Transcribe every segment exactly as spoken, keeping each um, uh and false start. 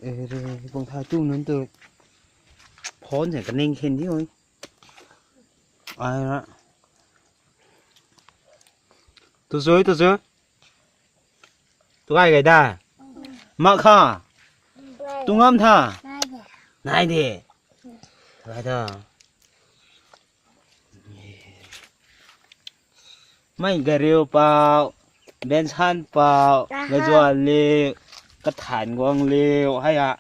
Eh, re, bung thai tu nunc tu. Phone se kaning khen di oi. Ai ra. Tu zui, tu zui. Tu gai gai da. Mak kha. Tu ngam tha. Nai de. Gai da. Mei Gariu pau, Bensan pau, Gazuan liu, Kathan Guang liu, hai a.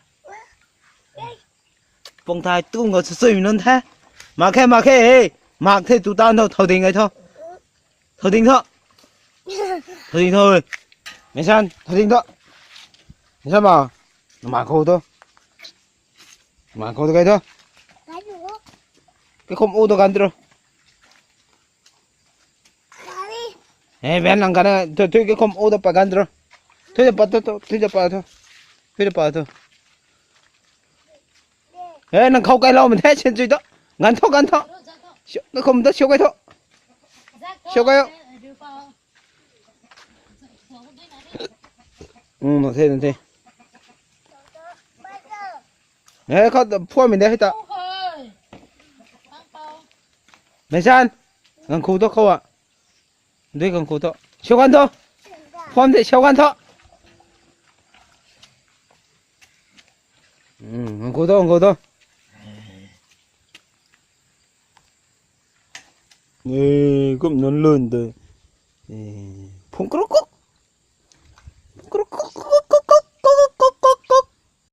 Pung thai tung khou sw sui mi nunc the. Mak khe, mak khe, he. Mak the tu tan tho, thau ding ai tho. Thau ding tho. Thau ding tho, he. Bensan, thau ding tho. Bensan ma. Mak khou tho. Mak khou tho kai tho. Kaikhom u tho kan tro. Eh, ben lang kan na, thui, thui kaikhom u tho pa kan tro. Thui tho pa tho, thui tho pa tho. Thui tho pa tho. Eh, nang khou kai lou mei the, sian chui tho. Gan tho, gan tho. Siu, kaikhom tho, siu kai tho. Siu kai o. Um, nang the, nang the. Eh, khou phuam mei de hei ta. Mei san, nang khu tho khou a. Dui kang khu tho. Siu kan tho. Phuam the, siu kan tho. Um, nang khu tho, nang khu tho. Eh, kum nunc lun tu. Eh, phung kruk kruk.